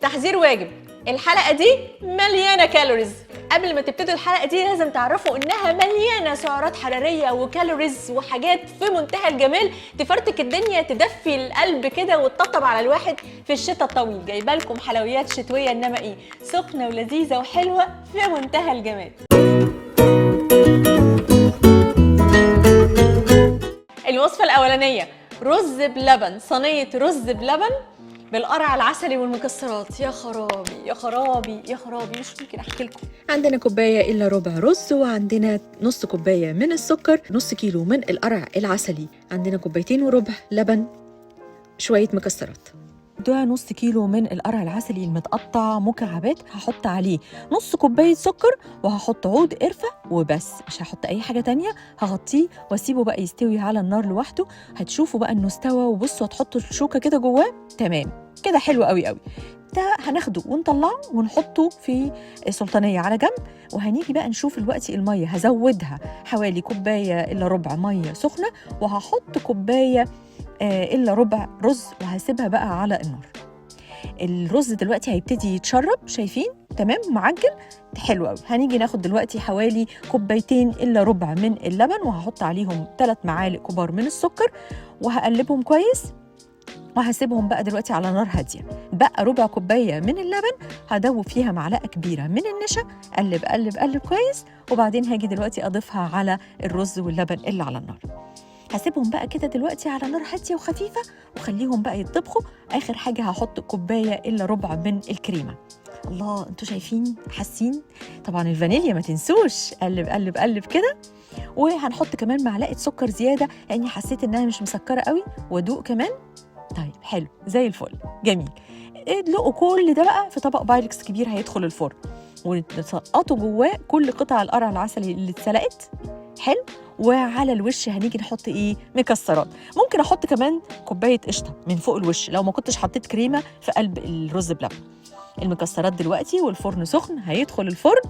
تحذير واجب، الحلقة دي مليانة calories. قبل ما تبتدوا الحلقة دي لازم تعرفوا انها مليانة سعرات حرارية و calories وحاجات في منتهى الجمال تفرتك الدنيا، تدفي القلب كده وتطبطب على الواحد في الشتاء الطويل. جايبه لكم حلويات شتوية انما ايه، سخنة ولذيذه وحلوه في منتهى الجمال. الوصفة الاولانية رز بلبن، صينية رز بلبن بالقرع العسلي والمكسرات. يا خرابي يا خرابي يا خرابي، مش ممكن احكي لكم. عندنا كوباية إلا ربع رز، وعندنا نص كوباية من السكر، نص كيلو من القرع العسلي، عندنا كوبايتين وربع لبن، شوية مكسرات. ده نص كيلو من القرع العسلي المتقطع مكعبات، هحط عليه نص كوباية سكر، وهحط عود قرفة وبس، مش هحط أي حاجة تانية. هغطيه واسيبه بقى يستوي على النار لوحده. هتشوفوا بقى انه استوى، وبصوا هتحطوا الشوكة كده جواه، تمام كده، حلو قوي قوي. ده هناخده ونطلعه ونحطه في سلطانية على جنب. وهنيجي بقى نشوف دلوقتي المية، هزودها حوالي كوباية إلا ربع مية سخنة، وهحط كوباية إلا ربع رز، وهسيبها بقى على النار. الرز دلوقتي هيبتدي يتشرب، شايفين؟ تمام، معجن حلو قوي. هنيجي ناخد دلوقتي حوالي كوبايتين إلا ربع من اللبن، وهحط عليهم 3 معالق كبار من السكر، وهقلبهم كويس، وهسيبهم بقى دلوقتي على نار هادية. بقى ربع كوباية من اللبن هدوب فيها معلقه كبيرة من النشا، قلب قلب قلب كويس، وبعدين هاجي دلوقتي اضيفها على الرز واللبن اللي على النار. هسيبهم بقى كده دلوقتي على نار هادية وخفيفة، وخليهم بقى يتطبخوا. اخر حاجة هحط كوباية الا ربع من الكريمة. الله، انتوا شايفين حاسين؟ طبعا الفانيليا ما تنسوش، قلب قلب قلب كده. وهنحط كمان معلقه سكر زيادة لاني حسيت انها مش مسكره قوي، وادوق كمان. طيب حلو زي الفل، جميل. ادلقوا كل ده بقى في طبق بايركس كبير هيدخل الفرن، ونسقطوا جواه كل قطع القرع العسلي اللي اتسلقت. حلو. وعلى الوش هنيجي نحط ايه؟ مكسرات. ممكن احط كمان كوباية قشطه من فوق الوش لو ما كنتش حطيت كريمة في قلب الرز بلبن. المكسرات دلوقتي والفرن سخن هيدخل الفرن.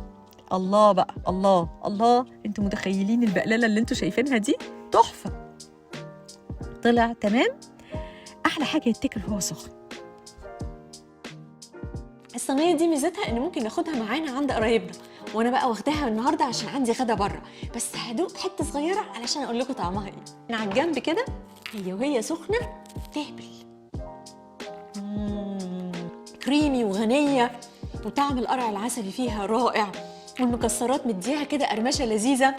الله بقى، الله الله، انتوا متخيلين البقلاله اللي انتوا شايفينها دي؟ تحفة. طلع تمام. احلى حاجة يتاكل وهو سخن. الصينية دي ميزتها ان ممكن ناخدها معانا عند قرايبنا، وانا بقى واخداها النهارده عشان عندي غدا بره، بس هدوق حتة صغيرة علشان اقول لكم طعمها ايه. من على الجنب كده هي وهي سخنة تهبل، كريمي وغنيه، وطعم القرع العسلي فيها رائع، والمكسرات مديها كده قرمشه لذيذة.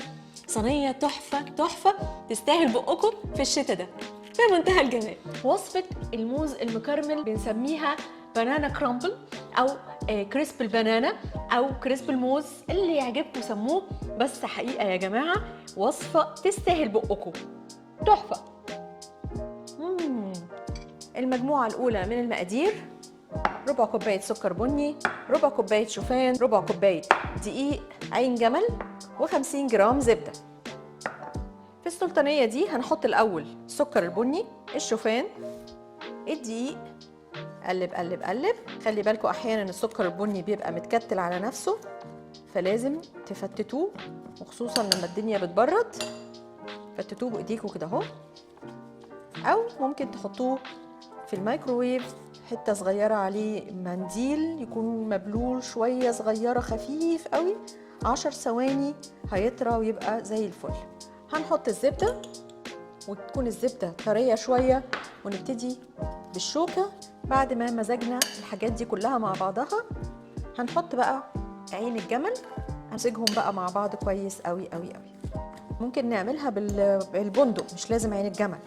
صينية تحفة تحفة، تستاهل بقكم في الشتاء ده في منتهى الجمال. وصفه الموز المكرمل بنسميها banana crumble او crisp ال banana او crisp الموز، اللي يعجبكم سموه، بس حقيقة يا جماعة وصفه تستاهل بقكم، تحفة. المجموعة الاولى من المقادير: ربع كوباية سكر بني، ربع كوباية شوفان، ربع كوباية دقيق، عين جمل، و50 جرام زبدة. في السلطانيه دي هنحط الاول السكر البني، الشوفان، الدقيق، قلب قلب قلب. خلي بالكم احيانا السكر البني بيبقى متكتل على نفسه، فلازم تفتتوه، وخصوصا لما الدنيا بتبرد فتتوه بايديكوا كده اهو، او ممكن تحطوه في الميكروويف حتة صغيرة عليه منديل يكون مبلول شوية صغيرة خفيف قوي، 10 ثواني هيطرى ويبقى زي الفل. هنحط الزبدة، وتكون الزبدة طرية شوية، ونبتدي بالشوكة. بعد ما مزجنا الحاجات دي كلها مع بعضها هنحط بقى عين الجمل، هنمزجهم بقى مع بعض كويس قوي قوي قوي. ممكن نعملها بالبندق، مش لازم عين الجمل،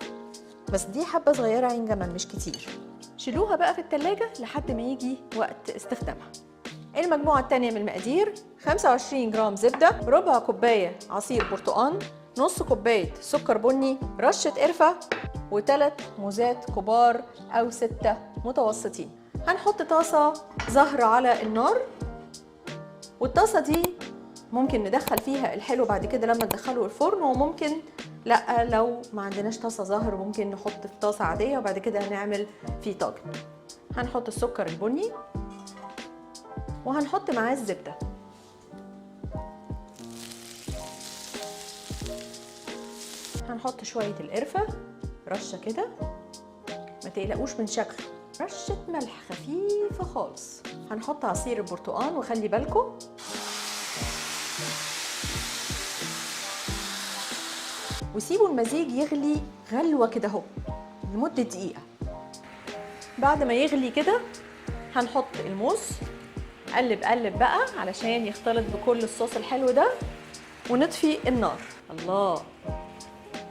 بس دي حبة صغيرة عين جمل مش كتير. شيلوها بقى في التلاجة لحد ما يجي وقت استخدامها. المجموعة التانية من المقادير: 25 جرام زبدة، ربع كوباية عصير برتقان، نص كوباية سكر بني، رشة قرفة، و3 موزات كبار أو 6 متوسطين. هنحط طاسة زهر على النار، والطاسة دي ممكن ندخل فيها الحلو بعد كده لما ندخله الفرن، وممكن لا، لو ما عندناش طاسة زهر ممكن نحط في طاسة عادية وبعد كده هنعمل فيه طاجن. هنحط السكر البني وهنحط معاه الزبدة. هنحط شوية القرفة رشة كده، ما تقلقوش من شكله. رشة ملح خفيفة خالص. هنحط عصير البرتقال، وخلي بالكم وسيبوا المزيج يغلي غلوة كده اهو لمدة دقيقة. بعد ما يغلي كده هنحط الموز، قلب قلب بقى علشان يختلط بكل الصوص الحلو ده، ونطفي النار. الله،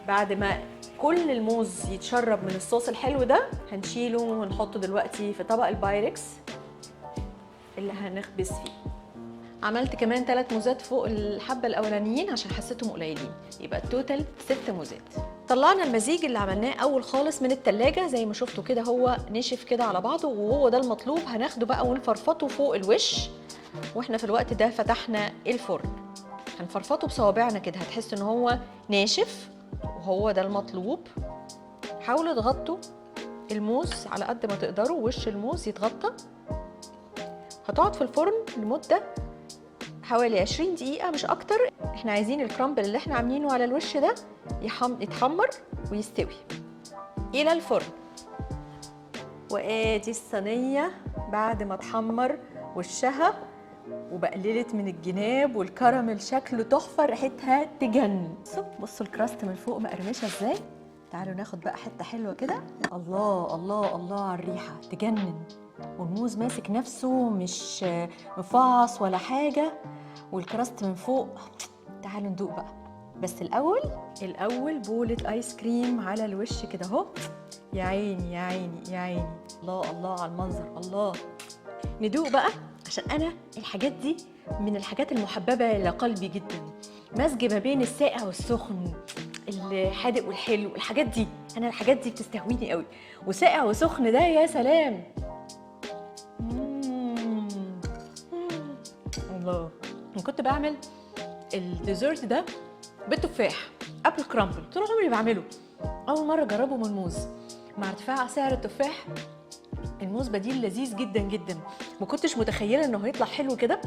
بعد ما كل الموز يتشرب من الصوص الحلو ده هنشيله ونحطه دلوقتي في طبق البايركس اللي هنخبز فيه. عملت كمان 3 موزات فوق الحبة الأولانيين عشان حسيتهم قليلين، يبقى ال total 6 موزات. طلعنا المزيج اللي عملناه أول خالص من التلاجة، زي ما شفتوا كده هو نشف كده على بعضه، وهو ده المطلوب. هناخده بقى ونفرفطه فوق الوش، واحنا في الوقت ده فتحنا الفرن. هنفرفطه بصوابعنا كده، هتحسوا ان هو ناشف وهو ده المطلوب. حاولوا تغطوا الموز على قد ما تقدروا، وش الموز يتغطى. هتقعد في الفرن لمدة حوالي 20 دقيقة مش أكتر. احنا عايزين ال crumble اللي احنا عاملينه على الوش ده يتحمر ويستوي. إلى الفرن. وآدي الصينية بعد ما اتحمر وشها وبقللت من الجناب، والكراميل شكله تحفة، ريحتها تجنن. بصوا ال crust من فوق مقرمشة ازاي. تعالوا ناخد بقى حتة حلوة كده. الله الله الله على الريحة تجنن، والموز ماسك نفسه مش مفعص ولا حاجة، وال crust من فوق. تعالوا ندوق بقى، بس الأول بولة آيس كريم على الوش كده اهو. يا عيني يا عيني يا عيني، الله الله على المنظر، الله. ندوق بقى، عشان أنا الحاجات دي من الحاجات المحببة لقلبي جدا. مزج ما بين الساقع والسخن، الحادق والحلو، الحاجات دي أنا الحاجات دي بتستهويني قوي. وساقع وسخن ده يا سلام. الله. أنا كنت بعمل ال dessert ده بالتفاح apple crumble، طول عمري بعمله، أول مرة أجربه من موز. مع ارتفاع سعر التفاح الموز بديل لذيذ جدا جدا. ما كنتش متخيلة إنه هيطلع حلو كده،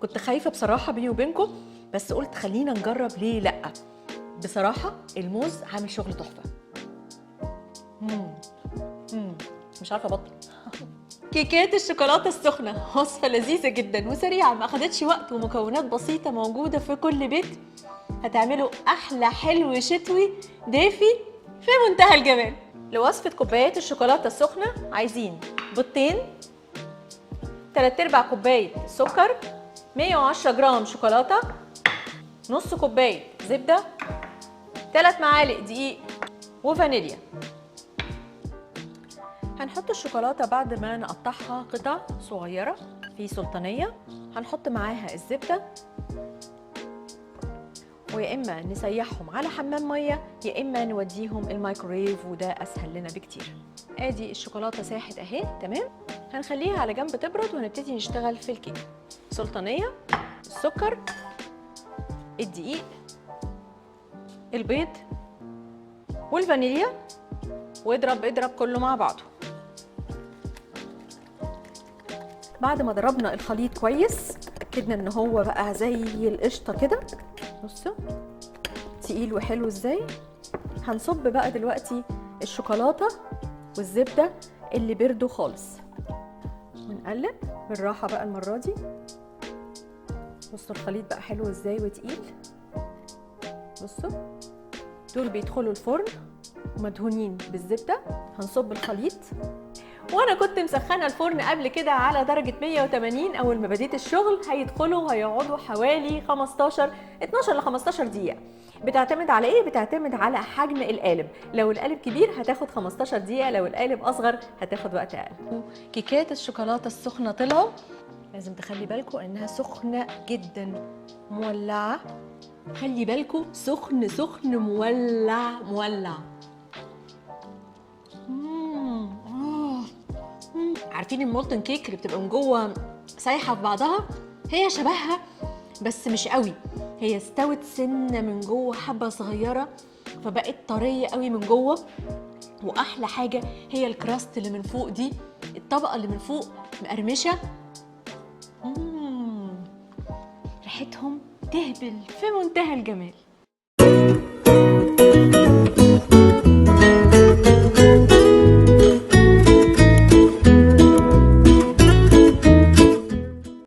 كنت خايفة بصراحة بيني وبينكم، بس قلت خلينا نجرب ليه لأ. بصراحة الموز عامل شغل تحفة. مش عارفة أبطل. كيكات الشوكولاتة السخنة وصفة لذيذة جدا وسريعة، ما أخدتش وقت، ومكونات بسيطة موجودة في كل بيت. هتعملوا أحلى حلو شتوي دافي في منتهى الجمال. لوصفة كوبايات الشوكولاتة السخنة عايزين بيضتين، 3/4 كوباية سكر، 110 جرام شوكولاتة، نص كوباية زبدة، 3 معالق دقيق وفانيليا. هنحط الشوكولاتة بعد ما نقطعها قطع صغيرة في سلطانية، هنحط معاها الزبدة، ويا إما نسيحهم على حمام مية يا إما نوديهم الميكرويف، وده أسهل لنا بكتير. آدي الشوكولاتة ساحت أهي، تمام. هنخليها على جنب تبرد وهنبتدي نشتغل في الكيك. سلطانية، السكر، الدقيق، البيض والفانيليا، واضرب اضرب كله مع بعضه. بعد ما ضربنا الخليط كويس اتأكدنا ان هو بقى زي القشطة كده، بصوا تقيل وحلو ازاي. هنصب بقى دلوقتي الشوكولاتة والزبدة اللي بردوا خالص، ونقلب بالراحة بقى المرة دي. بصوا الخليط بقى حلو ازاي وتقيل. بصوا دول بيدخلوا الفرن ومدهونين بالزبدة. هنصب الخليط، وانا كنت مسخنه الفرن قبل كده على درجه 180 اول ما بديت الشغل. هيدخلوا وهيقعدوا حوالي 12 ل 15 دقيقه. بتعتمد على ايه؟ بتعتمد على حجم القالب. لو القالب كبير هتاخد 15 دقيقه، لو القالب اصغر هتاخد وقت اقل. كيكات الشوكولاته السخنه طلعوا، لازم تخلي بالكم انها سخنه جدا مولعه. خلي بالكم سخن سخن مولع مولع. عارفين ال molten cake اللي بتبقى من جوه سايحه في بعضها؟ هي شبهها بس مش قوي، هي استوت سنه من جوه حبه صغيره فبقت طريه قوي من جوه. واحلى حاجه هي ال crust اللي من فوق دي، الطبقه اللي من فوق مقرمشه. ريحتهم تهبل في منتهى الجمال.